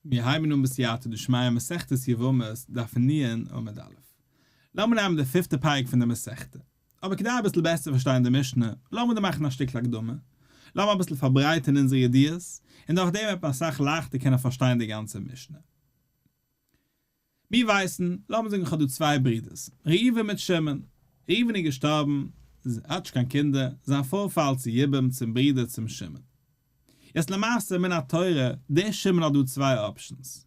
מיר הייבן אן בסייעתא דשמיא מסכת יבמות דף נ עמוד א'. לאמיר נעמען די פיפטע פרק פון די מסכתא. אבער כדי אביסל בעסער פארשטיין די משנה, לאמיר דא מאכן א שטיקל הקדמה. לאמיר אביסל פארברייטערן אונזערע ידיעות, און דורך דעם וועט מען אסאך לייכטער קענען פארשטיין די גאנצע משנה. מיר ווייסן, לאמיר זאגן איך האב דא צוויי ברידערס, ראובן מיט שמעון. ראובן איז געשטארבן, ער האט נישט קיין קינדער, זיין פרוי פאלט צו יבום צום ברודער צום שמעון. יעצט למעשה מן התורה, דער שמעון האט דא צוויי options.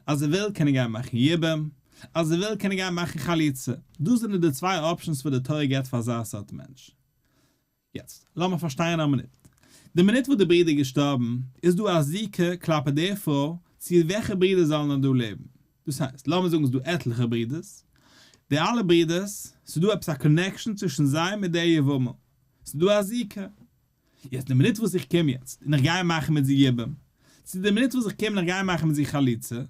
אז ער וויל קען ער גיין מאכן יבום, אז ער וויל קען ער גיין מאכן חליצה. דאס זענען די צוויי options וואס די תורה געבט פאר אזא סארט מענטש. יעצט, לאמיר פארשטיין א מינוט. די מינוט וואס די ברודער איז געשטארבן, איז דא א זיקה כלפי די פרוי, צו וועלכע ברודער זאלן נאך דא לעבן. דאס הייסט, לאמיר זאגן ס'איז דא עטליכע ברודערס, די אלע ברודערס, ס'איז דא עפעס א connection צווישן זיי מיט די יבמה. ס'איז דא א זיקה. יעצט די מינוט וואס איך קום יעצט און איך גיי מאכן מיט זי יבום, צו די מינוט וואס איך קום און איך גיי מאכן מיט זי חליצה,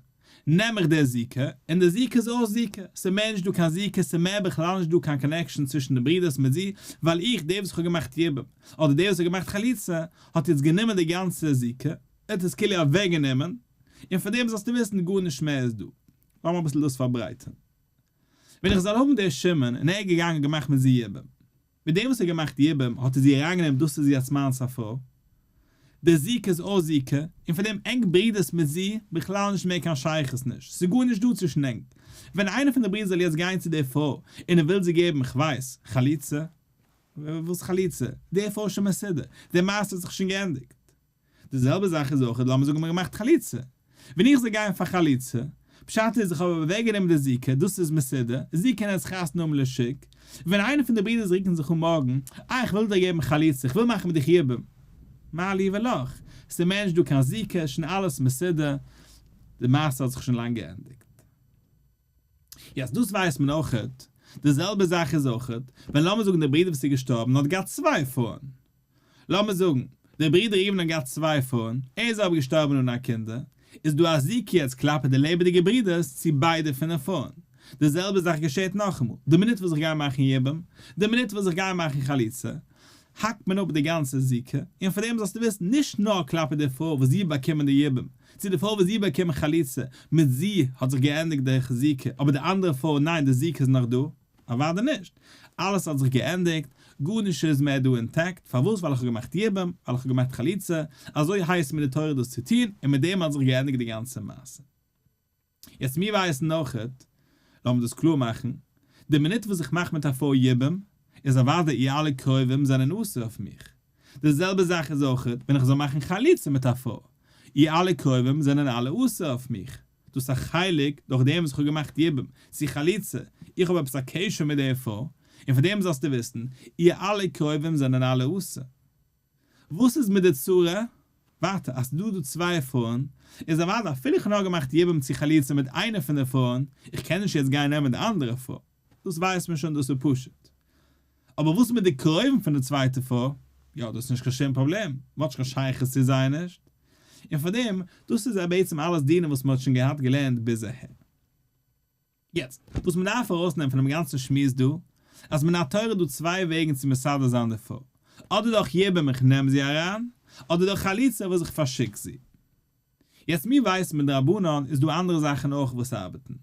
נעם איך די זיקה, און די זיקה איז אויס זיקה, ס'איז מער נישט דא קיין זיקה, ס'איז מער בכלל נישט דא קיין connection צווישן די ברידערס מיט זי, ווייל איך, דער וואס איך האב געמאכט יבום, אדער דער וואס האט געמאכט חליצה, האט יעצט גענומען די גאנצע זיקה, ער האט עס כאילו אוועקגענומען, און פאר דעם זאלסטו וויסן גארנישט מער איז דא. לאמיר אביסל דאס פארברייטערן. ווען איך זאל האבן דער שמעון, און ער איז געגאנגען און געמאכט מיט זי יבום, מיט דעם וואס ער האט געמאכט יבום האט ער זי אריינגענומען דאס איז זי אלס מאנס א פרוי, די זיקה איז אויס זיקה, און פון דעם ענק ברידערס מיט זי בכלל נישט מער קיין שייכות נישט, ס'איז גארנישט דא צווישן ענק, ווען איינער פון די ברידערס זאל יעצט גיין צו די פרוי און ער וויל זי געבן כ'ווייס, חליצה, וואס חליצה? די פרוי איז שוין מסודר, די מעשה האט זיך שוין געענדיגט. די זעלבע זאך איז אויך, לאמיר זאגן מ'האט געמאכט חליצה. ווען איך זאל גיין פאר חליצה, פשט איז איך האב אוועק גענומען די זיקה, דאס איז מסודר, זי קען יעצט חתונה האבן לשוק. ווען איינער פון די ברידערס רוקן זיך אן מארגן, אה איך וויל דיר געבן חליצה, איך וויל מאכן מיט דיך יבום. מה לי ולך? ס'איז מער נישט דא קיין זיקה, שוין אלעס מסודר, די מעשה האט זיך שוין לאנג געענדיגט. יעצט דאס ווייסט מען אויכעט, די זעלבע זאך איז אויכעט, ווען לאמיר זאגן דער ברודער וואס איז געשטארבן האט געהאט צוויי פרויען, לאמיר זאגן, דער ברודער ראובן האט געהאט צוויי פרויען, ער איז אבער געשטארבן אן א קינדער, איז דא א זיקה יעצט כלפי די לעבעדיגע ברודערס צו ביידע פון די פרויען. די זעלבע זאך געשעט נאכאמאל, די מינוט וואס איך גיי מאכן יבום, די מינוט וואס איך גיי מאכן חליצה, האקט מען אפ די גאנצע זיקה, און פאר דעם זאלסטו וויסן, נישט נאר כלפי די פרוי וואס זי האט באקומען די יבום, צו די פרוי וואס זי האט באקומען חליצה, מיט זי האט זיך געענדיגט די זיקה, אבער די אנדערע פרוי ניין די זיקה איז נאך דא. אוודאי נישט. אלעס האט זיך געענדיגט, גארנישט איז מער דא intact, פארוואס? ווייל איך האב געמאכט יבום, ווייל איך האב געמאכט חליצה, אזוי הייסט מיר די תורה דאס צו טון, און מיט דעם האט זיך געענדיגט די גאנצע מעשה. יעצט מיר ווייסן אויכעט, לאמיר דאס קלאר מאכן, די מינוט וואס איך מאך מיט א פרוי יבום, איז אוודאי איר אלע קרובים זענען אסור אויף מיך. די זעלבע זאך איז אויכעט ווען איך זאל מאכן חליצה מיט א פרוי, איר אלע קרובים זענען אלע אסור אויף מיך. דאס א חלק דורך דעם וואס איך האב געמאכט יבום, צו חליצה, איך האב עפעס א קשר מיט די פרוי, און פון דעם זאלסטו וויסן, איר אלע קרובים זענען אלע אסור. וואס איז מיט די צרה? ווייטער, אז ס'דא דא צוויי פרויען, איז אוודאי אפילו איך האב נאר געמאכט יבום צו חליצה מיט איינע פון די פרויען, איך קען נישט יעצט גיין נעמען די אנדערע פרוי. דאס ווייסט מען שוין, דאס איז פשוט. אבער וואס מיט די קרובים פון די צווייטע פרוי? יא, דאס איז נישט קיין שום פראבלעם, מ'האט נישט קיין שייכות צו זיי נישט. און פאר דעם, דאס איז בעצם אלעס דינים וואס מ'האט שוין געהאט געלערנט ביז אהער. יעצט, וואס מ'דארף ארויסנעמען פונעם גאנצן שמועס דא, אז מן התורה איז דא צוויי וועגן צו מסדר זיין די פרוי, אדער דורך יבום איך נעם זי אריין, אדער דורך חליצה וואס איך פארשיק זי. יעצט מיר ווייסן מיט רבנן איז דא אנדערע זאכן אויך וואס ארבעטן.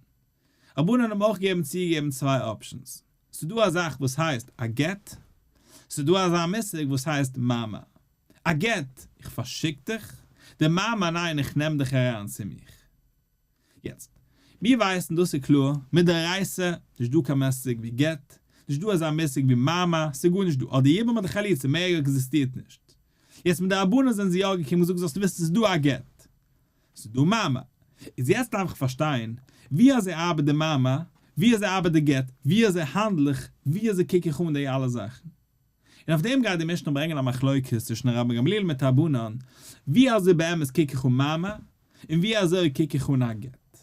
רבנן האבן אויך געגעבן צוגעגעבן צוויי options. ס'איז דא א זאך וואס הייסט א גט, ס'איז דא אזא מושג וואס הייסט מאמר. א גט, איך פארשיק דיך, די מאמר ניין איך נעם דיך אריין צו מיך. יעצט, מיר ווייסן דאס איז קלאר, מדאורייתא, נישט דא קיין מושג ווי גט, נישט דא אזא מושג ווי מאמר, ס'איז גארנישט דא, אדער יבום אדער חליצה, מער עקזיסטירט נישט. יעצט מדרבנן זענען זיי יא געקומען און געזאגט זאלסט וויסן ס'איז דא א גט, ס'איז דא מאמר. איז יעצט דארף איך פארשטיין, ווי אזוי ארבעט די מאמר, ווי אזוי ארבעט די גט, ווי אזוי האנדל איך, ווי אזוי קוק איך אן די אלע זאכן. און אויף דעם גייט די משנה ברענגען א מחלוקת צווישן רבן גמליאל מיט רבנן, ווי אזוי באמת קוק איך אן מאמר, און ווי אזוי קוק איך אן א גט.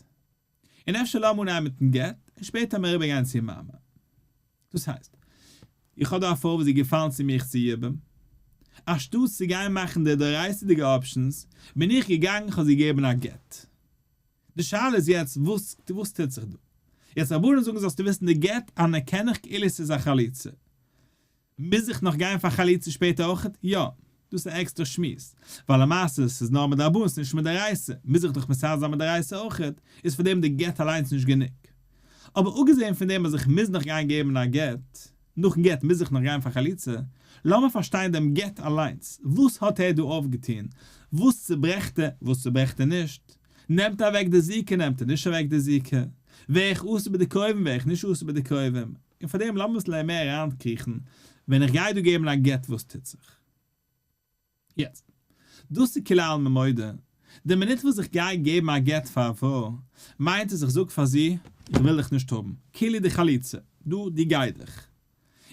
און אפשר לאמיר אנהייבן מיטן גט, און שפעטער מיר אריבערגיין צו מאמר. דאס הייסט, איך האב דא א פרוי וואס איז געפאלן צו מיך צו יבום. אנשטאט צו גיין מאכן די דאורייתא'דיגע options, בין איך געגאנגען איך האב זי געגעבן א גט. די שאלה איז יעצט וואס וואס טוט זיך דא? יעצט רבנן זאגן זאלסטו וויסן די גט אנערקען איך כאילו ס'איז א חליצה. מוז איך נאך גיין פאר חליצה שפעטער אויכעט? יא. דאס איז א עקסטערע שמועס, ווייל למעשה ס'איז נאר מדרבנן ס'נישט מדאורייתא, מוז איך דאך מסדר זיין מדאורייתא אויכעט, איז פאר דעם די גט אליינס נישט גענוג. אבער אפגעזען פון דעם אז איך מוז נאך גיין געבן א גט, נאכן גט מוז איך נאך גיין פאר חליצה, לאמיר פארשטיין דעם גט אליינס, וואס האט ער דא אויפגעטון, וואס צוברעכט ער, וואס צוברעכט ער נישט, נעמט ער אוועק די זיקה נעמט ער נישט אוועק די זיקה, ווער איך אסור ביי די קרובים ווער איך נישט אסור ביי די קרובים, און פאר דעם לאמיר אביסל מער אריינקריכן, ווען איך גיי דא געבן א גט וואס טוט זיך. יעצט, דאס איז כולי עלמא מודה, די מינוט וואס איך גיי געבן א גט פאר א פרוי, מיינט עס איך זאג פאר זי, איך וויל דיך נישט האבן, כאילו די חליצה, דא, דו גיי דיך.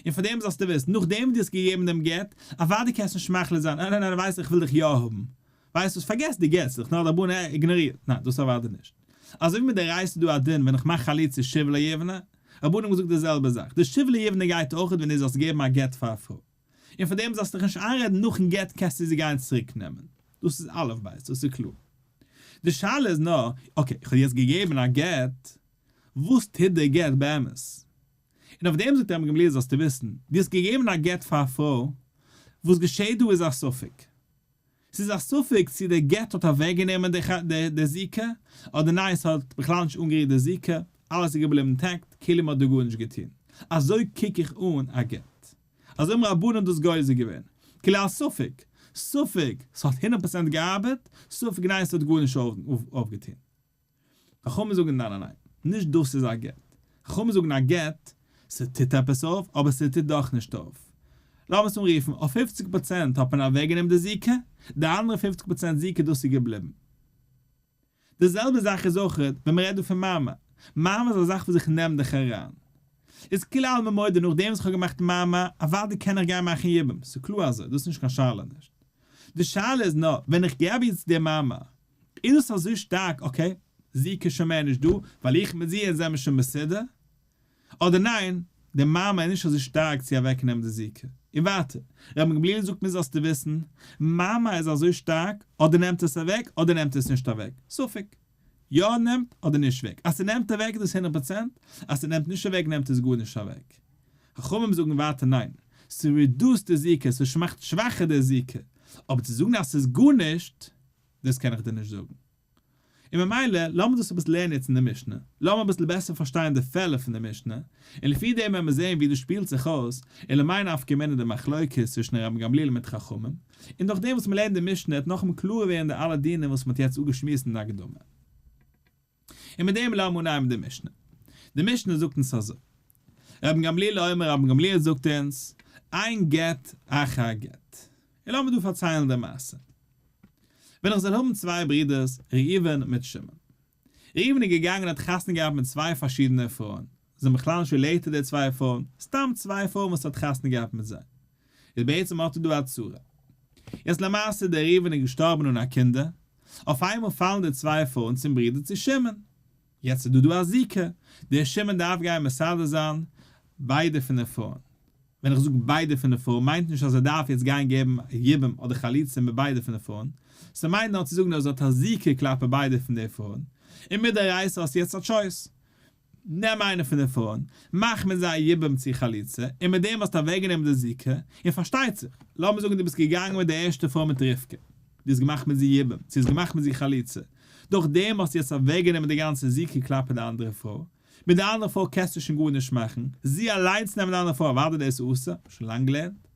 און פאר דעם זאלסטו וויסן, נאכדעם וואס דו האסט געגעבן דעם גט, אוודאי קענסטו נישט מחליט זיין, ניין ניין ניין ווייסט איך וויל דיך יא האבן, ווייסט וואס פארגעס די גט, ס'איז דאך נאר דרבנן איגנאריר, ניין דאס אוודאי נישט. אזוי ווי מדאורייתא איז דא א דין ווען איך מאך חליצה שוב לא יבנה, רבנן האבן געזאגט די זעלבע זאך, די שוב לא יבנה גייט אויך ווען דו זאלסט געבן א גט פאר א פרוי. און פאר דעם זאלסטו דיך נישט איינרעדן נאכן גט קענסטו זי גיין צוריק נעמען. דאס איז אלף בית, דאס איז קלאר. די שאלה איז נאר, okay, איך האב יעצט געגעבן א גט, וואס טוט דער גט באמת? און אויף דעם זאגט רבן גמליאל זאלסטו וויסן, דו האסט געגעבן א גט פאר א פרוי, וואס געשעט דא איז א ספק. ס'איז א ספק צי דער גט האט אוועקגענומען די זיקה, אדער ניין ס'האט בכלל נישט אנגערירט די זיקה, אלעס איז געבליבן intact, כאילו מ'האט דא גארנישט געטון. אזוי קוק איך אן א גט. אזוי האבן רבנן דאס גוזר געווען. כאילו א ספק. ספק ס'האט הונדערט פראצענט געארבעט, ספק ניין ס'האט גארנישט אויפגעטון. חכמים זאגן ניין ניין ניין, נישט דאס איז א גט. חכמים זאגן א גט, ס'טוט עפעס אויף, אבער ס'טוט דאך נישט אויף. לאמיר עס אנרופן, אויף פופציג פראצענט האט מען אוועקגענומען די זיקה, די אנדערע פופציג פראצענט זיקה דאס איז געבליבן. די זעלבע זאך איזאויך ווען מ'רעדט דא פון מאמר. מאמר איז א זאך וואס איך נעם דיך אריין. איז כולי עלמא מודה נאכדעם וואס איך האב געמאכט מאמר, אוודאי קען איך גיין מאכן יבום, ס'איז קלאר אזוי, דאס איז נישט קיין שאלה נישט. די שאלה איז נאר, ווען איך געב יעצט די מאמר, איז דאס אזוי שטארק okay, זיקה איז שוין מער נישט דא, ווייל איך מיט זי אונז זעמיר שוין בסדר? אדער ניין, די מאמר איז נישט אזוי שטארק צו אוועקנעמען די זיקה. און ווייטער, רבן גמליאל זאגט מיר זאלסטו וויסן, מאמר איז אזוי שטארק, אדער נעמט עס אוועק אדער נעמט עס נישט אוועק. ספק. יא נעמט אדער נישט אוועק. אז ס'נעמט אוועק איז דאס הונדערט פראצענט, אז ס'נעמט נישט אוועק נעמט עס גארנישט אוועק. חכמים זאגן ווייטער ניין, ס' reduce ט די זיקה, ס'מאכט שוואכער די זיקה, אבער צו זאגן אז ס'איז גארנישט, דאס קען איך דיר נישט זאגן. און ממילא, לאמיר דאס אביסל לערנען יעצט אין די משנה, לאמיר אביסל בעסער פארשטיין די פעלער פון די משנה, און לפי דעם וועלן מיר זען ווי דאס שפילט זיך אויס, און למאי נפקא מינה די מחלוקת צווישן רבן גמליאל מיט חכמים, און דורך דעם וואס מ'לערנט די משנה וועט נאכאמאל קלארער ווערן די אלע דינים וואס מ'האט יעצט אפגעשמועסט אין די הקדמה. און מיט דעם לאמיר אנהייבן די משנה. די משנה זאגט אונז אזוי, רבן גמליאל אומר רבן גמליאל זאגט אונז, אין גט אחר גט. און לאמיר דא פארציילן די מעשה. ווען איך זאל האבן צוויי ברידערס, ראובן מיט שמעון. ראובן איז געגאנגען און האט חתונה געהאט מיט צוויי פארשידענע פרויען. זיי זענען בכלל נישט related די צוויי פרויען, סתם צוויי פרויען וואס ער האט חתונה געהאט מיט זיי. איז בעצם האט ער דא א צרה. יעצט למעשה דער ראובן איז געשטארבן אן א קינדער, אויף איינמאל פאלן די צוויי פרויען צום ברודער צו שמעון. יעצט איז דא דא א זיקה, דער שמעון דארף גיין מסדר זיין ביידע פון די פרויען. ווען איך זאג ביידע פון די פרויען מיינט נישט אז ער דארף יעצט גיין געבן יבום אדער חליצה מיט ביידע פון די פרויען, ס'מיינט נאר צו זאגן אז ער האט א זיקה כלפי ביידע פון די פרויען, און מדאורייתא האסטו יעצט א choice, נעם איינע פון די פרויען, מאך מיט זיי יבום צו חליצה, און מיט דעם האסטו אוועקגענומען די זיקה, און פארשטייט זיך, לאמיר זאגן דו ביסט געגאנגען מיט די ערשטע פרוי מיט רבקה, דו האסט געמאכט מיט זי יבום, צו האסט געמאכט מיט זי חליצה, דורך דעם האסטו יעצט אוועקגענומען די גאנצע זיקה כלפי די אנדערע פרוי, מיט די אנדערע פרוי קענסטו שוין גארנישט מאכן, זי אליינס נעמען די אנדערע פרוי אוודאי דאס איז אסור, שוין לאנג געלערנט.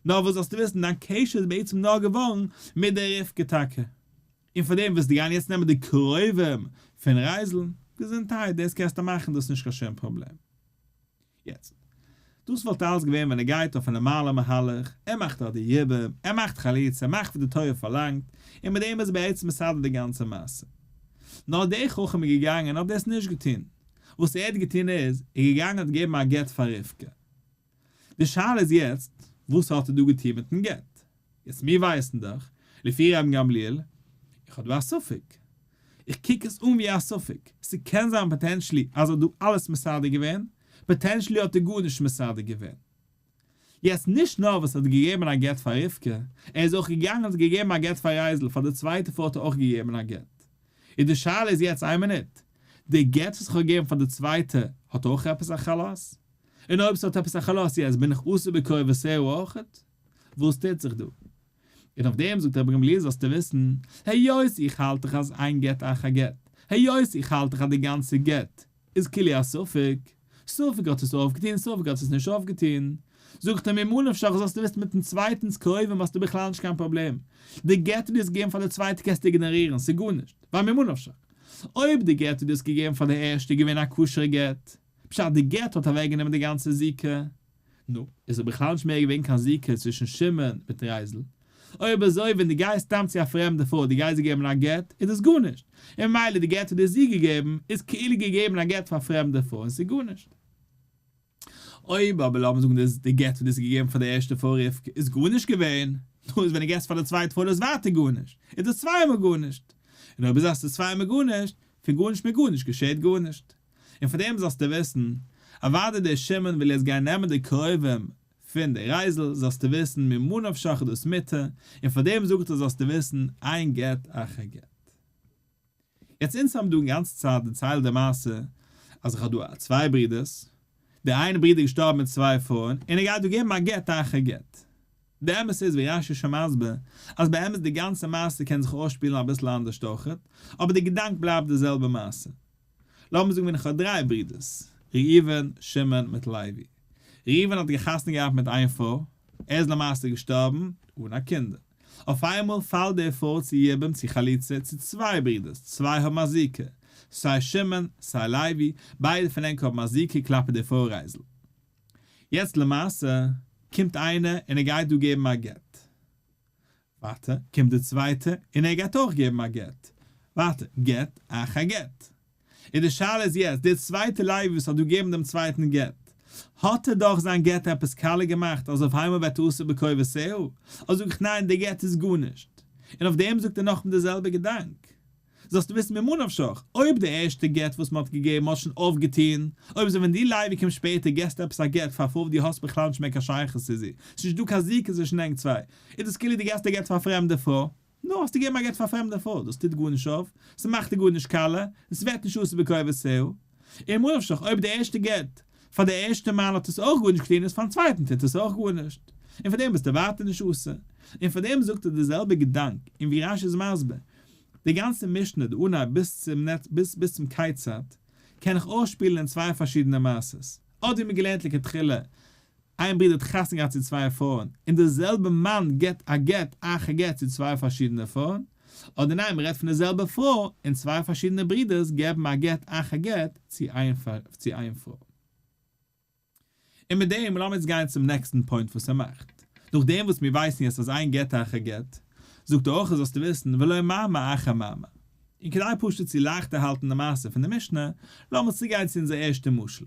נאר וואס זאלסטו וויסן, דיין קשר איז בעצם נאר געווארן מיט די רבקה טאקע. און פאר דעם ווילסטו גיין יעצט נעמען די קרובים פון רייזל? געזונטהייט, דאס קענסטו מאכן, דאס איז נישט קיין שום פראבלעם. יעצט, דאס וואלט אלעס געווען ווען ער גייט אויף א נארמאלע מהלך, ער מאכט דארט די יבום, ער מאכט חליצה, ער מאכט וואס די תורה פארלאנגט, און מיט דעם איז ער בעצם מסדר די גאנצע מעשה. נאר דער חכם איז געגאנגען און האט דאס נישט געטון. וואס ער האט געטון איז, ער איז געגאנגען און האט געגעבן א גט פאר רבקה. די שאלה איז יעצט, וואס האט ער דא געטון מיטן גט? יעצט מיר ווייסן דאך, לפי רבן גמליאל, איך האב דא א ספק. איך קוק עס אן ווי א ספק. ס'קען זיין potentially אז ער האט דא אלעס מסדר געווען, potentially האט ער גארנישט מסדר געווען. יעצט נישט נאר וואס ער האט געגעבן א גט פאר רבקה, ער איז אויך געגאנגען און האט געגעבן א גט פאר רייזל, פאר די צווייטע פרוי האט ער אויך געגעבן א גט. איז די שאלה איז יעצט איין מינוט, די גט וואס איך האב געגעבן פאר די צווייטע האט אויך עפעס א חלות? און אויב ס'האט עפעס א חלות יעצט בין איך אסור בקרובותיה אויכעט? וואס טוט זיך דא? און אויף דעם זאגט רבי גמליאל זאלסטו וויסן, היות איך האלט דאך אז אין גט אחר גט, היות איך האלט דאך אז די גאנצע גט איז כאילו א ספק, ספק האט עס אויפגעטון ספק האט עס נישט אויפגעטון, זאגט ער ממה נפשך זאלסטו וויסן מיטן צווייטנס קרובים האסטו בכלל נישט קיין פראבלעם, די גט וואס דו האסט געגעבן פאר די צווייטע קענסטו איגנארירן, ס'איז גארנישט, ווייל ממה נפשך, אויב די גט וואס דו האסט געגעבן פאר די ערשטע איז געווען א כשר'ע גט, פשט די גט האט אוועקגענומען די גאנצע זיקה, נו, איז דאך בכלל נישט מער געווען קיין זיקה צווישן שמעון מיט רייזל. אויב אזוי ווען דו גייסט סתם צו א פרעמדע פרוי דו גייסט זי געבן א גט איז דאס גארנישט, און ממילא די גט וואס דו האסט זי געגעבן איז כאילו געגעבן א גט פאר א פרעמדע פרוי און ס'איז גארנישט. אויב אבער לאמיר זאגן די די גט וואס דו האסט געגעבן פאר די ערשטע פרוי רבקה איז גארנישט געווען, נו איז ווען דו געבסט פאר די צווייטע פרוי איז ווייטער גארנישט, איז דאס צוויי מאל גארנישט. און אויב איז אז ס'איז צוויי מאל גארנישט, פון גארנישט מיט גארנישט געשעהט גארנישט. און פאר דעם זאלסטו וויסן, אוודאי דער שמעון וויל יעצט גיין נעמען די קרובים פון די רייזל, זאלסטו וויסן, ממה נפשך איז דאס מותר, און פאר דעם זאגט ער זאלסטו וויסן, אין גט אחר גט. יעצט אונז האבן דא גאנצע צייט דערציילט די מעשה, אז איך האב דא צוויי ברידערס, דער איינער ברודער איז געשטארבן מיט צוויי פרויען, און ער גייט דא געבן א גט אחר גט. די אמת איז ווי רשי איז שוין מסביר, אז באמת די גאנצע מעשה קען זיך אויסשפילן אביסל אנדערשט אויכעט, אבער די געדאנק בלייבט די זעלבע מעשה. לאמיר זאגן ווען איך האב דריי ברידערס, ראובן, שמעון מיט לוי. ראובן האט געחתונה געהאט מיט איין פרוי, ער איז למעשה געשטארבן אן א קינדער. אויף איינמאל פאלט די פרוי צו יבום צו חליצה צו צוויי ברידערס, צוויי האבן א זיקה, סיי שמעון סיי לוי, ביידע פון ענק האבן א זיקה כלפי די פרוי רייזל. יעצט למעשה קומט איינער און ער גייט דא געבן א גט. ווייטער קומט די צווייטע און ער גייט אויך געבן א גט. ווייטער גט אחר גט. און די שאלה איז יעצט, די צווייטע לוי וואס האט דא געגעבן דעם צווייטן גט, האט ער דורך זיין גט עפעס קאלע געמאכט אז אויף איינמאל ווערט אסור בקרובותיה? אדער זאג איך ניין די גט איז גארנישט. און אויף דעם זאגט ער נאכאמאל די זעלבע געדאנק. זאלסטו וויסן ממה נפשך, אויב די ערשטע גט וואס מען האט געגעבן האט שוין אויפגעטון, אויב אזוי ווען דו לוי קומסט שפעטער געסטו עפעס א גט פאר א פרוי וואס דו האסט בכלל נישט מער קיין שייכות צו זי, ס'איז נישט דא קיין זיקה צווישן ענק צוויי, איז דאס כאילו דו געסט א גט פאר א פרעמדע פרוי? נו, האסטו געגעבן א גט פאר א פרעמדע פרוי, דאס טוט גארנישט אויף, ס'מאכט דיר גארנישט קאלע, און ס'ווערט נישט אסור בקרובותיה. און ממה נפשך, אויב די ערשטע גט פאר די ערשטע מאן האט עס אויך גארנישט געטון איז פארן צווייטן טוט עס אויך גארנישט, און פאר דעם ביסטו ווייטער נישט אסור. און פאר דעם זאגט ער די זעלבע געדאנק, און ווי רשי איז מסביר, די גאנצע משנה די אנהייב ביז צום נעץ ביז ביז צום כיצד קען איך אויסשפילן אין צוויי פארשידענע מעשות, אדער ווי מ'האט געלערנט לכתחילה, איין ברודער האט חתונה געהאט צו צוויי פרויען, און דער זעלבער מאן געבט א גט אחר גט צו צוויי פארשידענע פרויען, אדער ניין מ'רעדט פון די זעלבע פרוי און צוויי פארשידענע ברודערס געבן א גט אחר גט צו איין פרוי. און מיט דעם לאמיר יעצט גיין צום נעקסטן point וואס ער מאכט. נאכדעם וואס מיר ווייסן יעצט אז אין גט אחר גט, זאגט ער אויך אז זאלסטו וויסן ולא מאמר אחר מאמר. און כדי פשוט צו לייכטער האלטן די מעשה פון די משנה, לאמיר צוגיין צו אונזער ערשטע משל.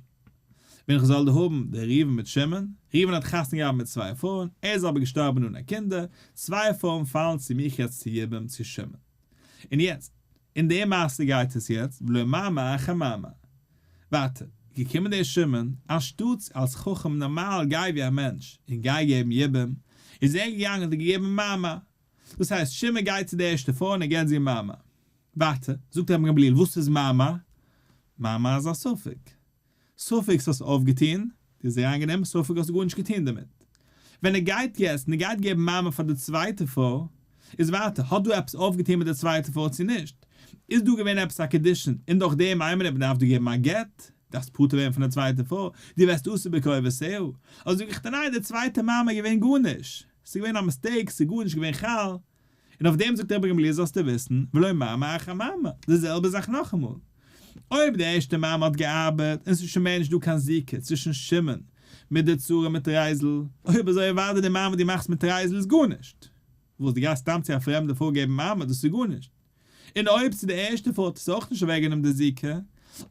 ווען איך זאל דא האבן די ראובן מיט שמעון, ראובן האט חתונה געהאט מיט צוויי פרויען, ער איז אבער געשטארבן אן א קינדער, צוויי פרויען פאלן צו מיך יעצט צו יבום צו שמעון. און יעצט, אין די מעשה גייט עס יעצט, ולא מאמר אחר מאמר. ווייטער, געקומען דער שמעון, אנשטאטס אלס חכם נארמאל גיי ווי א מענטש און גיי געבן יבום, איז ער געגאנגען און האט געגעבן מאמר. דאס הייסט, שמעון גייט צו די ערשטע פרוי און ער געבט זי מאמר. ווייטער, זאגט רבן גמליאל, וואס איז מאמר? מאמר איז א ספק. ספק האסט אויפגעטון, דו האסט אריינגענומען, ספק האסטו גארנישט געטון דערמיט. ווען ער גייט יעצט און ער גייט געבן מאמר פאר די צווייטע פרוי, איז ווייטער, האט דא עפעס אויפגעטון מיט די צווייטע פרוי צו נישט? איז דא געווען עפעס א קידושין און דורך דעם איין מינוט מ'דארף דא געבן א גט, דארפסט פטור ווערן פון די צווייטע פרוי, דו ווערסט אסור בקרובותיה. אדער זאג איך דיר ניין, די צווייטע מאמר איז געווען גארנישט, ס'איז געווען א mistake, ס'איז גארנישט געווען חל, און אויף דעם זאגט רבי גמליאל זאלסטו וויסן, ולא מאמר אחר מאמר, די זעלבע זאך נאכאמאל. אויב די ערשטע מאמר האט געארבעט און ס'איז שוין מער נישט דא קיין זיקה צווישן שמעון מיט די צרה מיט רייזל, אויב אזוי אוודאי די מאמר דו מאכסט מיט רייזל איז גארנישט. וואס דו גייסט סתם צו א פרעמדע פרוי געבן מאמר דאס איז גארנישט. און אויב צו די ערשטע פרוי האט עס אויך נישט אוועקגענומען די זיקה,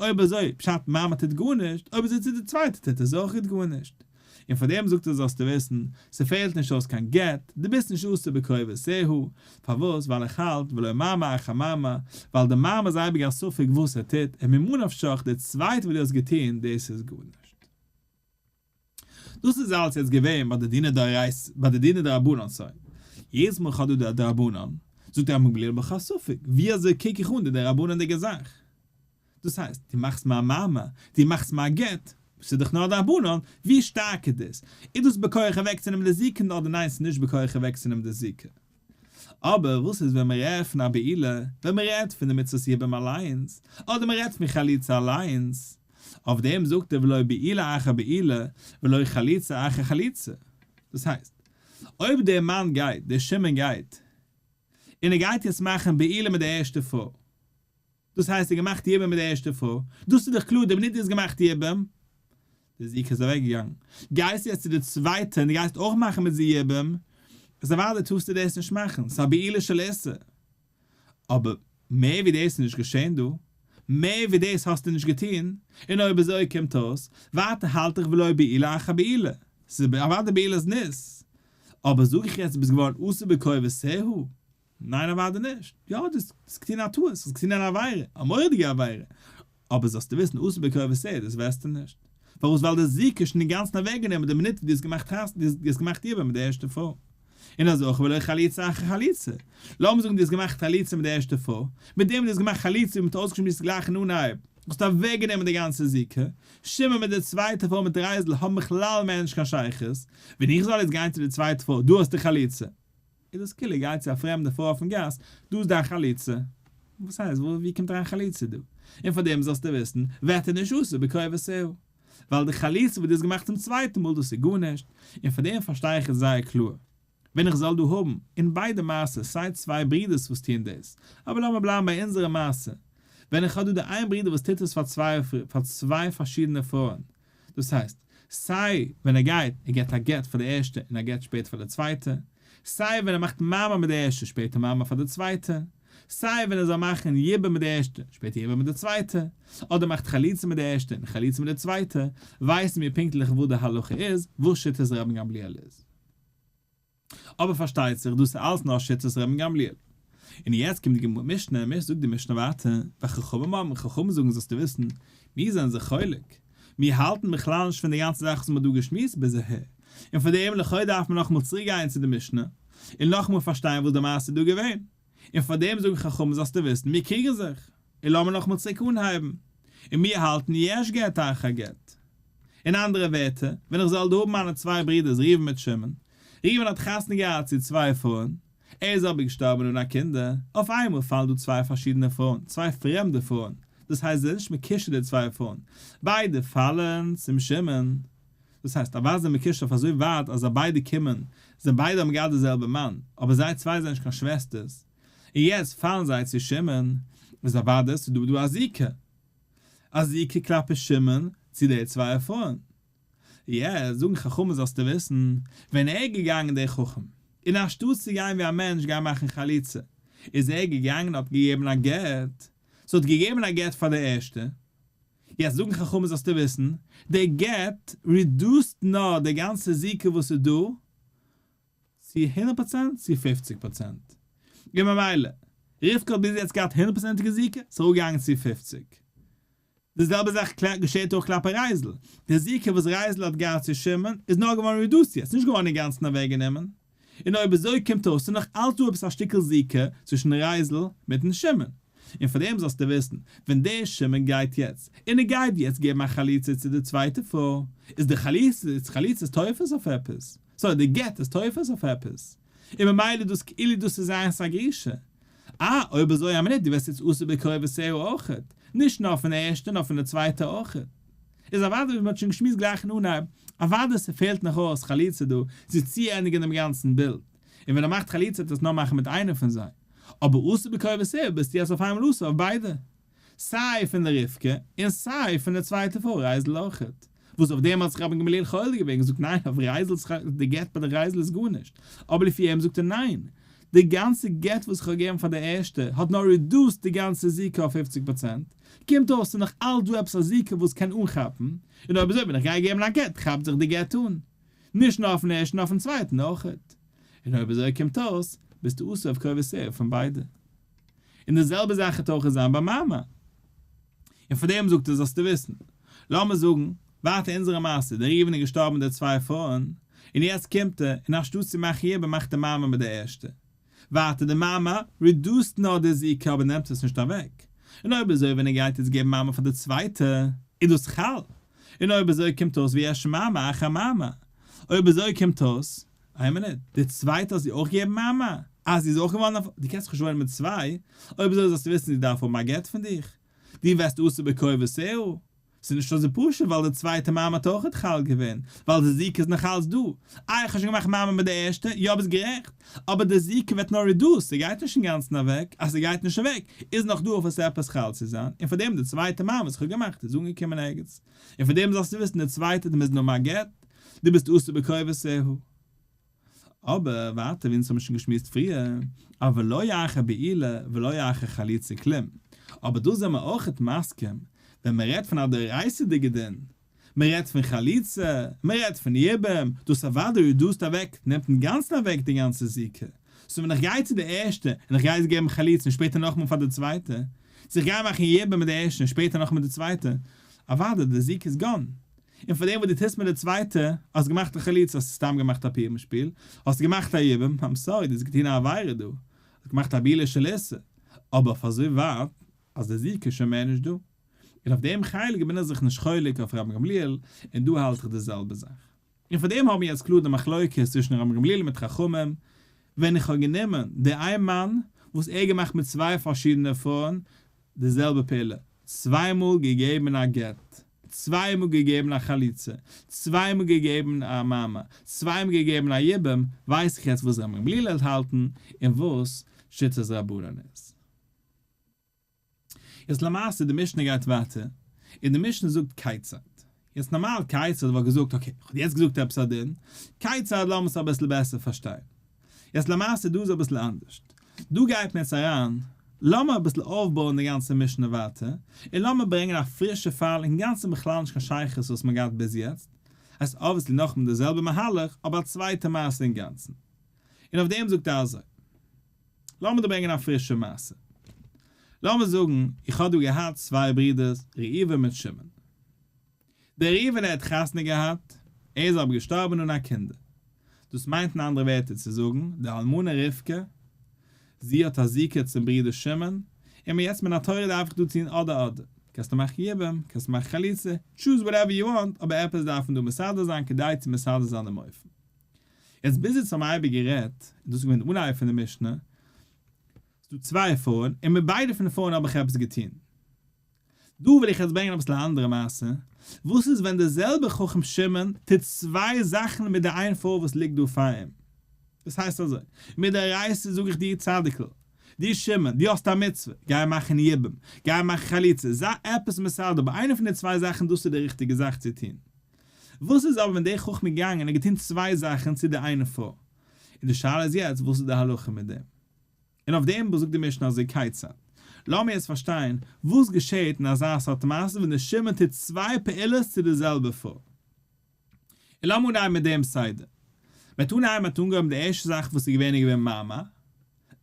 אויב אזוי פשט מאמר טוט גארנישט, אויב אזוי צו די צווייטע טוט עס אויך גארנישט. און פאר דעם זאגט ער זאלסטו וויסן, ס'פעלט נישט אויס קיין גט, דו ביסט נישט אסור בקרובותיה, פארוואס? ווייל איך האלט, ולא מאמר אחר מאמר, ווייל די מאמר איז אייביג א ספק וואס ער טוט, און ממה נפשך, די צווייטע וואס דו האסט געטון, דאס איז גארנישט. דאס איז אלץ יעצט געווען ביי די דינא דאורייתא, ביי די דינא דרבנן סוי. יעדעס מאל כ'האב דא די דרבנן, זאגט רבן גמליאל בכלל ספק, ווי אזוי קוק איך אן די דרבנן'דיגע זאך? דאס הייסט, דו מאכסט מיר א מאמר, דו מאכסט מיר א גט, ס'איז דאך נאר דרבנן, ווי שטארק איז דאס? איז דאס בכח אוועקצונעמען די זיקה אדער ניין ס'איז נישט בכח אוועקצונעמען די זיקה? אבער וואס איז ווען מען רעדט פון א בעילה, ווען מען רעדט פון די מצוות יבום אליינס, אדער מען רעדט פון חליצה אליינס, אויף דעם זאגט ער ולא בעילה אחר בעילה ולא חליצה אחר חליצה. דאס הייסט, אויב דער מאן גייט, דער שמעון גייט, און ער גייט יעצט מאכן בעילה מיט די ערשטע פרוי, דאס הייסט ער האט געמאכט יבום מיט די ערשטע פרוי, דאס איז דאך קלאר די מינוט דו האסט געמאכט יבום, די זיקה איז אוועק געגאנגען, גייסט יעצט צו די צווייטע און דו גייסט אויך מאכן מיט זי יבום, איז אוודאי טארסטו דאס נישט מאכן, ס'איז א בעילה של איסור. אבער מער ווי דאס איז נישט געשען דא, מער ווי דאס האסטו נישט געטון, און אויב אזוי קומט אויס, ווייטער האלט איך ולא בעילה אחר בעילה, ס'איז אוודאי בעילת זנות, אבער זאג איך יעצט דו ביסט געווארן אסור בקרובותיה? ניין אוודאי נישט, יא דו האסט געטון א טעות, האסט געטון אן עבירה, א מורא'דיגע עבירה, אבער זאלסטו וויסן אסור בקרובותיה דאס וועסטו נישט. פארוואס ווייל די זיקה איז שוין אינגאנצן אוועקגענומען די מינוט וואס דו האסט געמאכט חתונה דו האסט געמאכט יבום מיט די ערשטע פרוי. און אזוי אויך ולא חליצה אחר חליצה. לאמיר זאגן דו האסט געמאכט חליצה מיט די ערשטע פרוי, מיט דעם וואס דו האסט געמאכט חליצה ווי מ'האט אויסגעשמועסט גלייך אין אנהייב, האסטו אוועקגענומען די גאנצע זיקה. שמעון מיט די צווייטע פרוי מיט רייזל האבן בכלל מער נישט קיין שייכות. ווען איך זאל יעצט גיין צו די צווייטע פרוי, דא האסטו חליצה. איז דאס כאילו גיי צו א פרעמדע פרוי אויפן גאס, דא איז דיין חליצה. וואס הייסט? ווי קומט אריין חליצה דא? און פאר דעם זאלסטו וויסן, ווערט ער נישט אסור בקרובותיה. ווייל די חליצה וואס דו האסט געמאכט צום צווייטן מאל דאס איז גארנישט, און פאר דעם פארשטיי איך עס זייער קלאר. ווען איך זאל דא האבן, אין ביידע מעשות, סיי צוויי ברידערס וואס טוען דאס, אבער לאמיר בלייבן ביי אונזערע מעשה, ווען איך האב דא די איין ברודער וואס טוט עס פאר צוויי פאר צוויי פארשידענע פרויען, דאס הייסט, סיי ווען ער גייט ער געבט א גט פאר די ערשטע און א גט שפעטער פאר די צווייטע, סיי ווען ער מאכט מאמר מיט די ערשטע שפעטער מאמר פאר די צווייטע, סיי ווען ער זאל מאכן יבום מיט די ערשטע שפעטער יבום מיט די צווייטע, אדער מאכט חליצה מיט די ערשטע און חליצה מיט די צווייטע, ווייסן מיר פונקטליך וואס די הלכה איז, וואס שיטת רבן גמליאל איז. אבער פארשטייט זיך דאס איז אלס נאר שיטת רבן גמליאל. און יעצט קומט די משנה, מיר זאגט די משנה ווייטער, וחכמים אומרים, חכמים זאגן זאלסטו וויסן, מיר זענען זיך חולק, מיר האלטן בכלל נישט פון די גאנצע זאך וואס מען האט דא געשמועסט ביז אהער, און פאר דעם לכאו' דארף מען נאכאמאל צוריק גיין צו די משנה, און נאכאמאל פארשטיין וואס די מעשה איז דא געווען. און פאר דעם זאגן חכמים זאלסטו וויסן, מיר קריגן זיך, און לאמיר נאכאמאל צוריק אנהייבן, און מיר האלטן יש גט אחר גט. אין אנדערע ווערטער, ווען איך זאל דא האבן מיינע צוויי ברידערס ראובן מיט שמעון, ראובן האט חתונה געהאט צו צוויי פרויען, ער איז אבער געשטארבן אן א קינדער, אויף איינמאל פאלן דא צוויי פארשידענע פרויען, צוויי פרעמדע פרויען, דאס הייסט זיי זענען נישט מקושר די צוויי פרויען, ביידע פאלן צום שמעון, דאס הייסט אוודאי זענען מקושר אויף אזוי ווייט אז זיי ביידע קומען, זיי ביידע האבן געהאט די זעלבע מאן, אבער זיי צוויי זענען נישט קיין שוועסטערס, און יעצט פאלן זיי צו שמעון, איז אוודאי ס'איז דא דא א זיקה, א זיקה כלפי שמעון צו די צוויי פרויען. יעצט זאגן חכמים זאלסטו וויסן, ווען ער איז געגאנגען דער חכם, און אנשטאט צו גיין ווי א מענטש גיין מאכן חליצה, איז ער געגאנגען און האט געגעבן א גט, ס'האט געגעבן א גט פאר די ערשטע, יעצט זאגן חכמים זאלסטו וויסן, דער גט reduce ט נאר די גאנצע זיקה וואס איז דא, צו 100% צו 50%. און ממילא, רבקה האט ביז יעצט געהאט הונדערט פראצענטיגע זיקה, ס'איז אראפגעגאנגען צו פופציג. די זעלבע זאך געשעט אויך כלפי רייזל. די זיקה וואס רייזל האט געהאט צו שמעון איז נאר געווארן reduced יעצט, נישט געווארן אינגאנצן אוועקגענומען. און אויב אזוי קומט אויס ס'איז נאך אלץ דא עפעס א שטיקל זיקה צווישן רייזל מיטן שמעון. און פאר דעם זאלסטו וויסן, ווען דער שמעון גייט יעצט, און ער גייט יעצט געבן א חליצה צו די צווייטע פרוי, איז די חליצה איז תופס אויף עפעס. סאו די גט איז תופס אויף עפעס. און ממילא דאס כאילו דאס איז זיינס א גרושה. אה, אויב אזוי א מינוט, דו ווערסט יעצט אסור בקרובותיה אויכעט. נישט נאר פון די ערשטע נאר פון די צווייטע אויכעט. איז אוודאי ווי מ'האט שוין געשמועסט גלייך אין אנהייב, אוודאי ס'פעלט נאך אויס חליצה דא צו צוענדיגן דעם גאנצן בילד. און ווען ער מאכט חליצה וועט ער עס נאר מאכן מיט איינע פון זיי. אבער אסור בקרובותיה ביסטו יעצט אויף איינמאל אסור אויף ביידע. סיי פון די רבקה און סיי פון די צווייטע פרוי רייזל אויכעט. וואס אויף דעם האט זיך רבן גמליאל חולק געווען און געזאגט ניין אויף רייזל'ס די גט ביי די רייזל איז גארנישט, אבער לפי אים זאגט ער ניין, די גאנצע גט וואס איך האב געגעבן פאר די ערשטע האט נאר reduced די גאנצע זיקה אויף 50%, קומט אויס ס'איז נאך אלץ דא עפעס א זיקה וואס קען אנכאפן, און אויב אזוי ווען איך גיי געבן א גט כאפט זיך די גט אן, נישט נאר אויפן ערשטן אויפן צווייטן אויכעט. און אויב אזוי קומט אויס ביסטו אסור אויף קרובותיה פון ביידע. און די זעלבע זאך וועט אויך זיין ביי מאמר. און פאר דעם זאגט ער זאלסטו וויסן. לאמיר זאגן, ווייטער אונזערע מעשה, דער ראובן איז געשטארבן מיט די צוויי פרויען, און יעצט קומט ער, און אנשטאט צו מאכן יבום מאכט ער מאמר מיט די ערשטע. ווייטער די מאמר reduce ט נאר די זיקה אבער נעמט עס נישט אוועק. און אויב אזוי ווען ער גייט יעצט געבן מאמר פאר די צווייטע, איז דאס חל. און אויב אזוי קומט אויס ויש מאמר אחר מאמר. אויב אזוי קומט אויס, איין מינוט, די צווייטע האט זי אויך געגעבן מאמר? אז זי איז אויך געווארן א פרוי, דו קענסט דאך נישט וואוינען מיט צוויי, אויב אזוי זאלסטו וויסן זי דארף האבן א גט פון דיך, דו ווערסט אסור בקרוביתיה. ס'איז נישט אזוי פשוט ווייל די צווייטע מאמר האט אויכעט חל געווען, ווייל די זיקה איז נאך אלץ דא. איי איך האב שוין געמאכט מאמר מיט די ערשטע, יא ביסט גערעכט, אבער די זיקה ווערט נאר reduced, ס'גייט נישט אינגאנצן אוועק, אז ס'גייט נישט אוועק, איז נאך דא אויף וואס עפעס חל צו זיין, און פארדעם די צווייטע מאמר וואס איך האב געמאכט איז אנגעקומען ערגעץ, און פארדעם זאלסטו וויסן די צווייטע דו מוזט נאר האבן א גט, דו ביסט אסור בקרוביתיה. אבער ווייטער ווי אונז האבן שוין געשמועסט פריער, אבל לא אחר בעילה ולא אחר חליצה כלום, אבער דא זעמער אויכעט מסכים ווען מען רעדט פון א דאורייתא'דיגע דין, מען רעדט פון חליצה, מען רעדט פון יבום, דאס אוודאי reduce ט אוועק, נעמט אינגאנצן אוועק די גאנצע זיקה, so ווען איך גיי צו די ערשטע און איך גיי עס געבן חליצה און שפעטער נאכאמאל פאר די צווייטע, צו איך גיי מאכן יבום מיט די ערשטע און שפעטער נאכאמאל מיט די צווייטע, אוודאי די זיקה איז gone. און פאר דעם וואס דו טוסט מיט די צווייטע, האסט געמאכט א חליצה, האסטו סתם געמאכט א פורים שפיל, האסט געמאכט א יבום, I'm sorry, דו האסט געטון א עבירה דא, האסט געמאכט א בעילה של איסור, אבער אויף אזוי ווייט אז די זיקה איז שוין מער נישט דא. און אויף דעם חלק בין איך זיך נישט חולק אויף רבן גמליאל, און דא האלט איך די זעלבע זאך. און פאר דעם האבן מיר יעצט קלאר די מחלוקת צווישן רבן גמליאל מיט חכמים, ווען איך האב גענומען די איין מאן וואס ער געמאכט מיט צוויי פארשידענע פרויען די זעלבע פעולה, צוויי מאל געגעבן א גט, צוויי מאל געגעבן א חליצה, צוויי מאל געגעבן א מאמר, צוויי מאל געגעבן א יבום, ווייס איך יעצט וואס רבן גמליאל העט האלטן און וואס שיטת רבנן איז. יעצט למעשה די משנה גייט ווייטער, און די משנה זאגט כיצד. יעצט נארמאל כיצד וואלט געזאגט okay, איך האב יעצט געזאגט עפעס א דין, כיצד לאמיר עס אביסל בעסער פארשטיין. יעצט למעשה דא איז אביסל אנדערשט. דא גייט מען יעצט אריין, לאמיר אביסל אויפבויען די גאנצע משנה ווייטער, און לאמיר ברענגען א פרישע פאל אינגאנצן בכלל נישט קיין שייכות וואס מען געהאט ביז יעצט, הייסט obviously נאכאמאל די זעלבע מהלך אבער א צווייטע מעשה אינגאנצן. און אויף דעם זאגט ער אזוי. לאמיר דא ברענגען א פרישע מעשה. לאמיר זאגן איך האב דא געהאט צוויי ברידערס ראובן מיט שמעון. דער ראובן ער האט חתונה געהאט, ער איז אבער געשטארבן אן א קינדער. דאס מיינט אין אנדערע ווערטער צו זאגן, די אלמנה רבקה, זי האט א זיקה צום ברודער שמעון, און יעצט מן התורה דארף איך דא טון אדער אדער. קענסטו מאכן יבום, קענסטו מאכן חליצה, choose whatever you want, אבער עפעס דארף מען דא מסדר זיין כדי צו מסדר זיין דעם אופן. יעצט ביז איצט האבן מיר אייביג גערעדט, און דאס איז געווען די אנהייב פון די משנה, ס'איז דא צוויי פרויען, און מיט ביידע פון די פרויען האב איך עפעס געטון. דא וויל איך יעצט ברענגען אביסל א אנדערע מעשה, וואס איז ווען דער זעלבער חכם שמעון טוט צוויי זאכן מיט די איין פרוי וואס ליגט דא פאר אים? דאס הייסט אזוי, מדאורייתא זאג איך דיר צדיק'ל, דו שמעון, דו האסט א מצוה, גיי מאכן יבום, גיי מאכן חליצה, זיי עפעס מסדר, אבער איינע פון די צוויי זאכן דאס איז די ריכטיגע זאך צו טון. וואס איז אבער ווען דער חכם איז געגאנגען און געטון צוויי זאכן צו די איינע פרוי? און די שאלה איז יעצט וואס איז די הלכה מיט דעם? און אויף דעם זאגט די משנה אזוי כיצד? לאמיר יעצט פארשטיין וואס געשעהט אין אזא סארט מעשה ווען דער שמעון טוט צוויי פעולות צו די זעלבע פרוי. און לאמיר אנהייבן מיט דעם סדר. מ'האט אנהייבן מ'האט אנגעהויבן די ערשטע זאך וואס איז געווען איז געווען מאמר,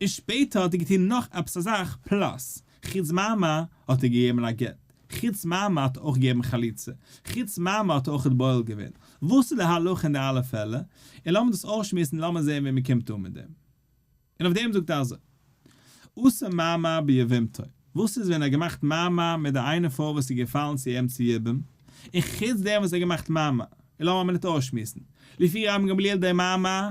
און שפעטער האט ער געטון נאך עפעס א זאך plus, חוץ מאמר האט ער געגעבן א גט, חוץ מאמר האט ער אויך געגעבן חליצה, חוץ מאמר האט ער אויך בועל געווען. וואס איז די הלכה אין די אלע פעלער? און לאמיר דאס אויסשמועסן און לאמיר זען ווי מ'קומט אן מיט דעם. און אויף דעם זאגט ער אזוי, עשה מאמר ביבמתו, וואס איז ווען ער האט געמאכט מאמר מיט די איינע פרוי וואס איז געפאלן צו אים צו יבום, און חוץ דעם וואס ער האט געמאכט מאמר, און לאמיר א מינוט אויסשמועסן, לפי רבן גמליאל דער מאמר,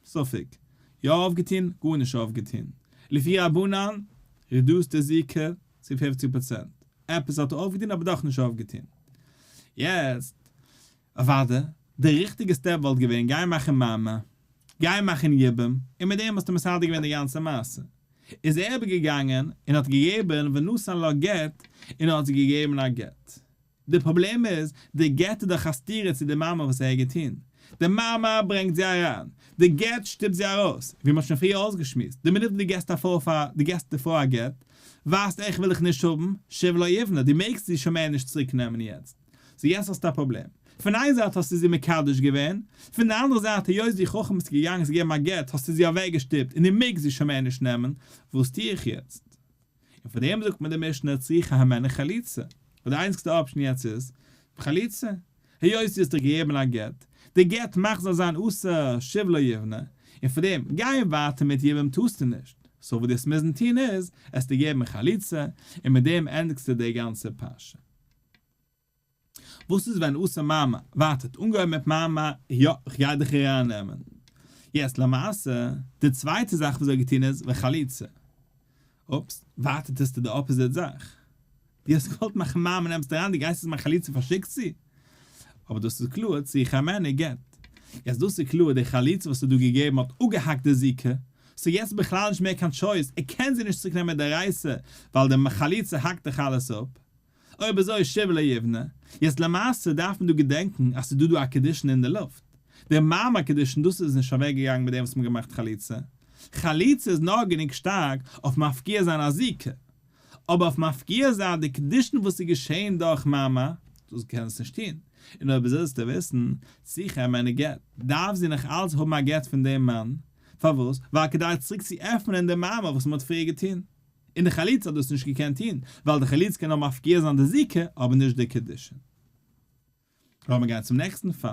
ספק, יא אויפגעטון, גארנישט אויפגעטון, לפי רבנן, reduce די זיקה צו 50%, עפעס האט ער אויפגעטון אבער דאך נישט אויפגעטון. יעצט, אוואדע, די ריכטיגע step וואלט געווען גיי מאכן מאמר, גיי מאכן יבום, און מיט דעם האסטו מסדר געווען די גאנצע מעשה. איז ער אבער געגאנגען און האט געגעבן ונתן לה גט, און ער האט זי געגעבן א גט. די פראבלעם איז, די גט איז דאך א סתירה צו די מאמר וואס ער האט געטון. די מאמר ברענגט זי אריין, די גט שטופט זי ארויס, ווי מ'האט שוין פריער אויסגעשמועסט, די מינוט וואס דו געסט א פרוי פאר, דו געסט די פרוי א גט, ווייזט איך וויל דיך נישט האבן, שוב לא יבנה, דו מעגסט זי שוין מער נישט צוריק נעמען יעצט. so יעצט האסטו א פראבלעם. פון איין זייט האסטו זי מקדש געווען, פון די אנדערע זייט היות דו חכם ביסט געגאנגען זי געבן א גט האסטו זי אוועקגעשטופט און דו מעגסט זי שוין מער נישט נעמען, וואס טו איך יעצט? און פאר דעם זאגט מיר די משנה צריכה הימנו חליצה, ווייל די איינציגסטע option יעצט איז חליצה, היות דו האסט איר געגעבן א גט, די גט מאכט זאל זיין אסור שוב לא יבנה, און פאר דעם גיי ווייטער מיט יבום טארסטו נישט, so וואס דו וועסט מוזן טון איז, עסטו געבן חליצה, און מיט דעם ענדיגסטו די גאנצע פרשה. וואס איז ווען עשה מאמר? ווארט, האט אנגעהויבן מיט מאמר, יא, איך גיי דיך ארייננעמען. יעצט למעשה, די צווייטע זאך וואס ער האט געטון איז וחליצה. אופס, ווייטער טוסטו די opposite זאך. דו האסט געוואלט מאכן מאמר נעמסט אריין דו גייסט יעצט מאכן חליצה פארשיקט זי. אבער דאס איז קלאר צריכה הימנו גט. יעצט דאס איז קלאר די חליצה וואס האט דא געגעבן האט אפגעהאקט די זיקה, סאו יעצט איז בכלל נישט מער קיין choice, ער קען זי נישט צוריק נעמען מדאורייתא ווייל די חליצה האקט דאך אלעס אפ. אויב אזוי שוב לא יבנה. יעצט למעשה דארף מען דא געדענקן אז ס'איז דא דא א קידושין אין די לופט. די מאמר קידושין דאס איז נישט אוועק געגאנגען מיט דעם וואס מ'האט געמאכט חליצה. חליצה איז נאר גענוג שטארק אויף מפקיע זיין א זיקה. אבער אויף מפקיע זיין די קידושין וואס איז געשעהן דורך מאמר, דאס קען עס נישט טוהן. און אויב אזוי זאלסטו וויסן, צריכה הימנו גט, דארף זי נאך אלץ האבן א גט פון דעם מאן. פארוואס? ווייל כדי צוריק צו עפענען די מאמר וואס מ'האט פריער געטוהן. און די חליצה האט דאס נישט געקענט טון, ווייל די חליצה קען נאר מפקיע זיין די זיקה, אבער נישט די קידושין. לאמיר גיין צום נעקסטן פאל.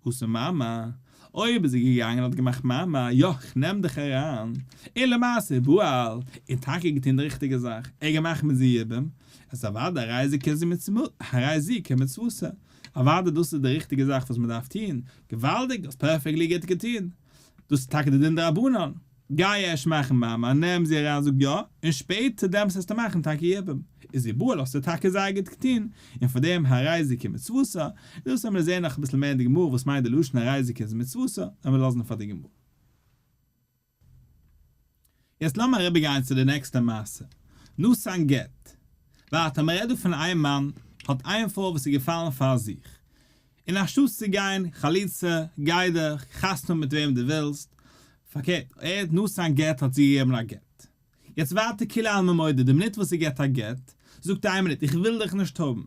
עשה מאמר, אויב איז זי געגאנגען און האט געמאכט מאמר, יא, כ'נעם דיך אריין, און למעשה בעל, און טאקע געטון די ריכטיגע זאך, ער געמאכט מיט זי יבום, איז אוודאי הרי זו הרי זו כמצוותה, אוודאי דאס איז די ריכטיגע זאך וואס מ'דארף טון, געוואלדיג, האסט perfectly גוט געטון, דאס איז טאקע די דין דרבנן. גיי ערשט מאכן מאמר, נעם זי אריין זאג יא, און שפעטער דעמאלטס וועסטו מאכן טאקע יבום. איז ובעל האסטו טאקע זייער גוט געטון, און פאר דעם הרי זו כמצוותה, דאס וועלן מיר זעהן נאך אביסל מער אין די גמרא וואס מיינט די לשון הרי זו כמצוותה, וועלן מיר לאזן פאר די גמרא. יעצט לאמיר אריבער גיין צו די נעקסטע מעשה, נתן גט. ווייטער מען רעדט דא פון איין מאן האט איין פרוי וואס איז געפאלן פאר זיך, און אנשטאטס צו גיין חליצה, גיי דיך חתונה מיט וועם דו ווילסט, פארקערט, ער האט נתן גט האט זי געגעבן א גט. יעצט ווייטער כולי עלמא מודה, די מינוט וואס זי געבט א גט, זאגט ער איין מינוט, איך וויל דיך נישט האבן.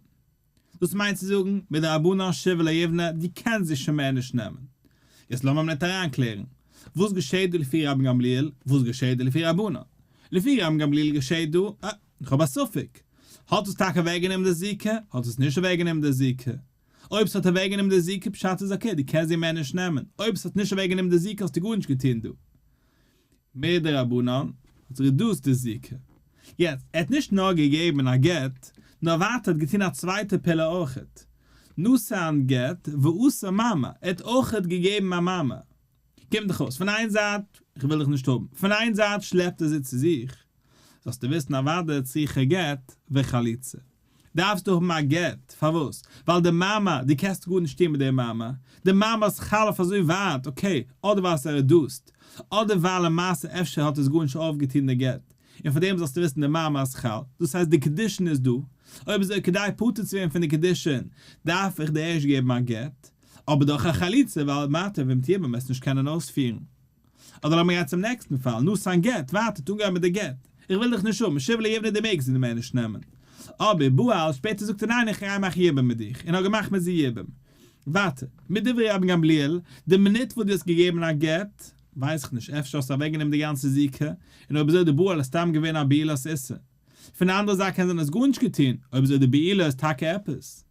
דאס מיינט צו זאגן, מדרבנן שוב לא יבנה, דו קענסט זי שוין מער נישט נעמען. יעצט לאמיר א מינוט אריינקלערן, וואס געשעט דא לפי רבן גמליאל, וואס געשעט דא לפי רבנן? לפי רבן גמליאל געשעט דא, אה, איך האב א ספק. האט עס טאקע אוועקגענומען די זיקה? האט עס נישט אוועקגענומען די זיקה? אויב ס'האט אוועקגענומען די זיקה פשט איז okay, דו קענסט זי מער נישט נעמען. אויב ס'האט נישט אוועקגענומען די זיקה האסטו גארנישט געטון דא. מדרבנן האט reduced די זיקה. יעצט, ער האט נישט נאר געגעבן א גט, נאר ווייטער האט געטון א צווייטע פעולה אויכעט. נתן גט ועשה מאמר, ער האט אויכעט געגעבן א מאמר. קומט דאך אויס, פון איין זייט, איך וויל דיך נישט האבן, פון איין זייט שלעפט ער זי צו זיך, זאלסטו וויסן אוודאי צריכה גט וחליצה. דארפסטו האבן א גט, פארוואס? ווייל די מאמר, דו קענסט גארנישט טון מיט די מאמר, די מאמר איז חל אויף אזוי ווייט, okay, אדער ווייל ס'איז reduced, אדער ווייל למעשה אפשר האט עס גארנישט אויפגעטון די גט, און פאר דעם זאלסטו וויסן די מאמר איז חל, דאס הייסט די קידושין איז דא, אויב אזוי כדי פטור צו ווערן פון די קידושין דארף איך דיר ערשט געבן א גט, אבער דורך א חליצה ווייל מה טוב אם תהיה בם עס נישט קענען אויספירן. אדער לאמיר גיין צום נעקסטן פאל, נתן גט, ווייטער האט אנגעהויבן מיט די גט, איך וויל דיך נישט האבן, שוב לא יבנה דו מעגסט זי מער נישט נעמען. אבער בעל, שפעטער זאגט ער ניין איך גיי מאכן יבום מיט דיך, און האט געמאכט מיט זי יבום. ווייטער, מדברי רבן גמליאל, די מינוט וואס דו האסט געגעבן א גט, ווייס איך נישט, אפשר האסטו אוועקגענומען די גאנצע זיקה, און אויב אזוי די בעל איז סתם געווען א בעילת איסור. פון די אנדערע זייט קען זיין האסט גארנישט געטון, אויב אזוי די בעילה איז טאקע עפעס.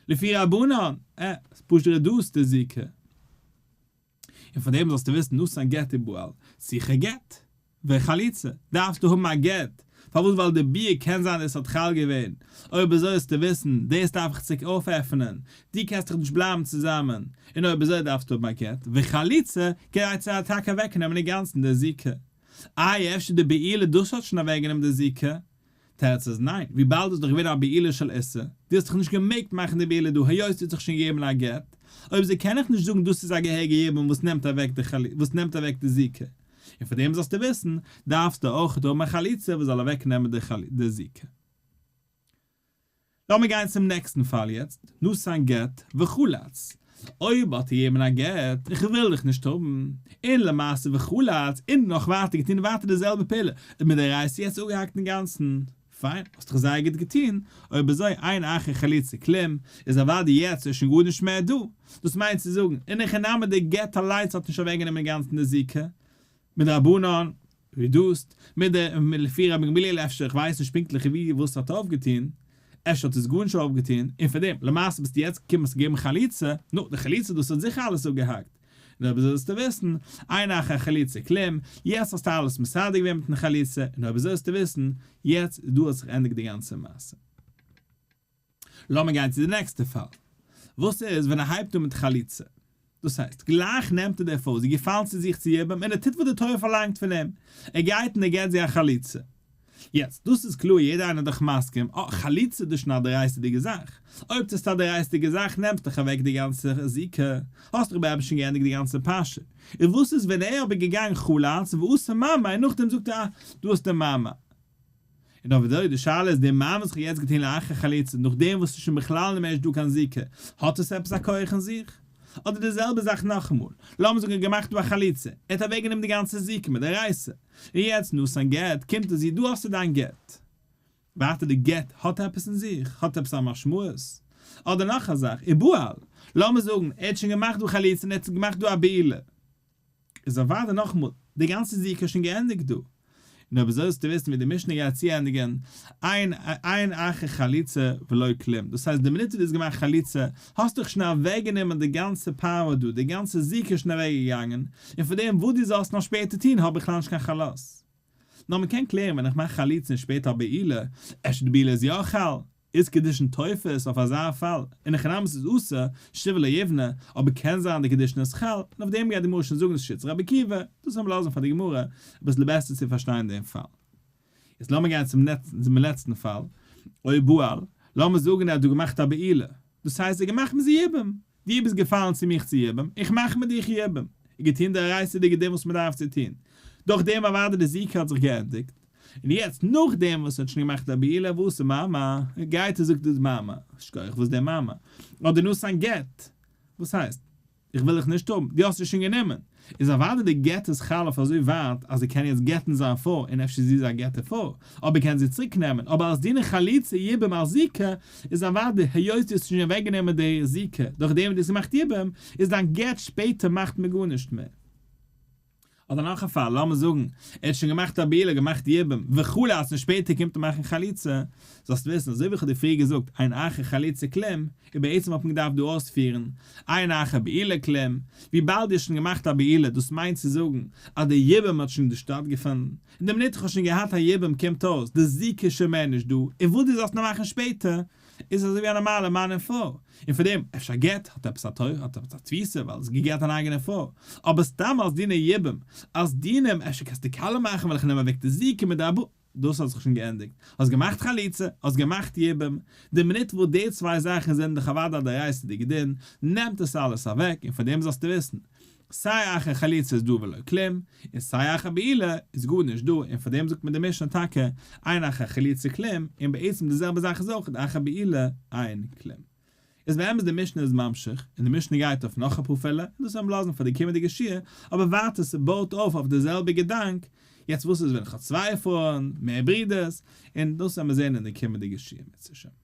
לפי רבנן, אה, ס'פשוט reduced די זיקה. און פאר דעם זאלסטו וויסן נתן גט ובעל, צריכה גט, וחליצה, דארפסטו האבן א גט, פארוואס ווייל די ביאה קען זיין עס האט חל געווען, אויב אזוי זאלסטו וויסן, דאס דארף איך צוריק אויפעפענען, דו קענסט דאך נישט בלייבן צוזאמען, און אויב אזוי דארפסטו האבן א גט, וחליצה, כדי צו טאקע אוועקנעמען אינגאנצן די זיקה. איי אפשר די בעילה דאס האט שוין אוועקגענומען די זיקה? תירוץ איז ניין, וויבאלד איז דאך געווען א בעילה של איסור, דו האסט דאך נישט געמעגט מאכן די בעילה דא היות דו האסט דאך שוין געגעבן א גט, אויב אזוי קען איך נישט זאגן דאס איז א געהעריגע יבום וואס נעמט אוועק די וואס נעמט אוועק די זיקה, און פאר דעם זאלסטו וויסן, דארפסטו אויך האבן א חליצה וואס זאל אוועק נעמען די זיקה. לאמיר גיין צום נעקסטן פאל יעצט, נתן גט וחלץ, אויב האט ער געגעבן א גט, איך וויל דיך נישט האבן, און למעשה וחלץ, און נאך ווייטער געטון ווייטער די זעלבע פעולה, און מיט די רייס יעצט אפגעהאקט אינגאנצן, פיין, האסט דאך זייער גוט געטון, אויב אזוי אין אחר חליצה כלום, איז אוודאי יעצט איז שוין גארנישט מער דא, דאס מיינט צו זאגן, אין הכי נמי די גט אליינס האט נישט אוועקגענומען אינגאנצן די זיקה, מדרבנן, reduced, מיט די לפי רבן גמליאל אפשר, איך ווייס נישט פונקטליך ווי וואס האט אויפגעטון, אפשר האט עס גארנישט אויפגעטון, און פאר דעם, למעשה ביסטו יעצט געקומען האסט געגעבן חליצה, נו, די חליצה דאס האט זיכער אלעס אפגעהאקט, און אויב אזוי זאלסטו וויסן, אין אחר חליצה כלום, יעצט האסטו אלעס מסדר געווען מיטן חליצה, און אויב אזוי זאלסטו וויסן, יעצט דא האט זיך ענדיגט די גאנצע מעשה. לאמיר גיין צו די נעקסטע פאל. וואס איז ווען ער הייבט אן מיט חליצה? דאס הייסט, גלייך נעמט ער די פרוי, זי געפאלן צו זיך צו יבום, און ער טוט וואס די תורה פארלאנגט פון אים, ער גייט און ער געבט זי א חליצה. יעצט, דאס איז קלאר, יעדער איינער איז דאך מסכים, אה, חליצה איז דאך שוין א דאורייתא'דיגע זאך. אויב טוסטו א דאורייתא'דיגע זאך נעמסט דאך אוועק די גאנצע זיקה, האסט דאך באמת שוין געענדיגט די גאנצע פרשה. און וואס איז ווען ער אבער געגאנגען חלץ ועשה מאמר און נאכדעם זאגט ער אה, דא האסטו מאמר. און אוודאי די שאלה איז די מאמר וואס איך האב יעצט געטון לאחר חליצה נאכדעם וואס ס'איז שוין בכלל נישט דא קיין זיקה, האט עס עפעס א כח אין זיך? אדער די זעלבע זאך נאכאמאל, לאמיר זאגן ער האט געמאכט דא א חליצה, ער האט אוועקגענומען די גאנצע זיקה מדאורייתא, און יעצט נתן גט, קומט ער זי דא האסטו דיין גט. ווייטער די גט האט עפעס אין זיך? האט עפעס א משמעות? אדער נאך א זאך, ובעל, לאמיר זאגן ער האט שוין געמאכט דא חליצה און ער האט געמאכט דא א בעילה, איז אוודאי נאכאמאל, די גאנצע זיקה איז שוין געענדיגט דא. און אויב אזוי זאלסטו וויסן ווי די משנה גייט צוענדיגן, אין אין אחר חליצה ולא כלום, דאס הייסט די מינוט וואס דו האסט געמאכט חליצה, האסטו דאך שוין אוועקגענומען די גאנצע power דא, די גאנצע זיקה איז שוין אוועקגעגאנגען, און פון דעם וואס דו זאלסט נאך שפעטער טון האב בכלל נישט קיין חלות. נאר מען קען קלערן ווען איך מאך חליצה און שפעטער א בעילה, אפשר די בעילה איז יא חל, איז קידושין תופס אויף אזא פאל, אין הכי נמי ס'איז אסור, שוב לא יבנה, אבער קען זיין די קידושין איז חל, און אויף דעם גייט די גמרא שוין זאגן שיטת רבי עקיבא, דאס וועלן מיר לאזן פאר די גמרא, אביסל בעסער צו פארשטיין דעם פאל. יעצט לאמיר גיין צום לעצטן פאל, או בעל, לאמיר זאגן ער האט דא געמאכט א בעילה, דאס הייסט ער האט געמאכט מיט זי יבום, דו ביסט געפאלן צו מיך צו יבום, איך מאך מיט דיך יבום, און געטון דאורייתא'דיגע דין וואס מען דארף צו טון, דורך דעם אוודאי די זיקה האט זיך געענדיגט, און יעצט נאכדעם וואס ער האט שוין געמאכט א בעילה ועשה מאמר, גייט ער זאגט דאס מאמר, שכוח וואס דער מאמר, אדער נתן גט, וואס הייסט? איך וויל דיך נישט האבן, דו האסט עס שוין גענומען, איז אוודאי די גט איז חל אויף אזוי ווייט אז ער קען יעצט גט'ן זיין פרוי און אפשר זי איז א גט'ע פרוי, אבער קען זי צוריק נעמען, אבער אלס דיני חליצה יבום אלס זיקה, איז אוודאי היות דו האסט שוין אוועק גענומען די זיקה דורך דעם וואס דו האסט געמאכט יבום, איז דיין גט שפעטער מאכט מען גארנישט מער. אדער נאך א פאל, לאמיר זאגן ער האט שוין געמאכט א בעילה, געמאכט יבום, וכו' אז און שפעטער קומט ער מאכן חליצה, זאלסט וויסן, אזוי ווי איך האב דיר פריער געזאגט, אין אחר חליצה כלום, און בעצם האט מען געדארפט דא אויספירן, אין אחר בעילה כלום, וויבאלד דו האסט שוין געמאכט א בעילה, דאס מיינט צו זאגן אז די יבום האט שוין שטאטגעפונדן, און די מינוט איך האב שוין געהאט א יבום קומט אויס, די זיקה איז שוין מער נישט דא, און וואס דו זאלסט נאר מאכן שפעטער, איז אזוי ווי א נארמאלע מאן און פרוי, און פאר דעם, אפשר א גט האט עפעס א תורה, האט עפעס א תפיסה, ווייל עס איז געגעט אן אייגענע פרוי, אבער סתם אלס דיני יבום, אלס דינים, אפשר קענסטו קאלע מאכן ווייל איך נעם אוועק די זיקה מיט די אבא, דאס האט זיך שוין געענדיגט, האסט געמאכט חליצה, האסט געמאכט יבום, די מינוט וואס די צוויי זאכן זענען דאך אוודאי א דאורייתא'דיגע דין, נעמט עס אלעס אוועק, און פאר דעם זאלסטו וויסן, סיי אחר חליצה איז דא ולא כלום, און סיי אחר בעילה איז גארנישט דא, און פאר דעם זאגט מען די משנה טאקע אין אחר חליצה כלום, און בעצם די זעלבע זאך איז אויך אחר בעילה אין כלום. איז באמת די משנה איז ממשיך, און די משנה גייט אויף נאך אפאר פעלער, און דאס וועלן מיר לאזן פאר די קומענדיגע שיעור, אבער ווייטער ס'בויט אויף אויף די זעלבע געדאנק, יעצט וואס איז ווען איך האב צוויי פרויען, מער ברידערס, און דאס וועלן מיר זען אין די קומענדיגע שיעור אם ירצה השם.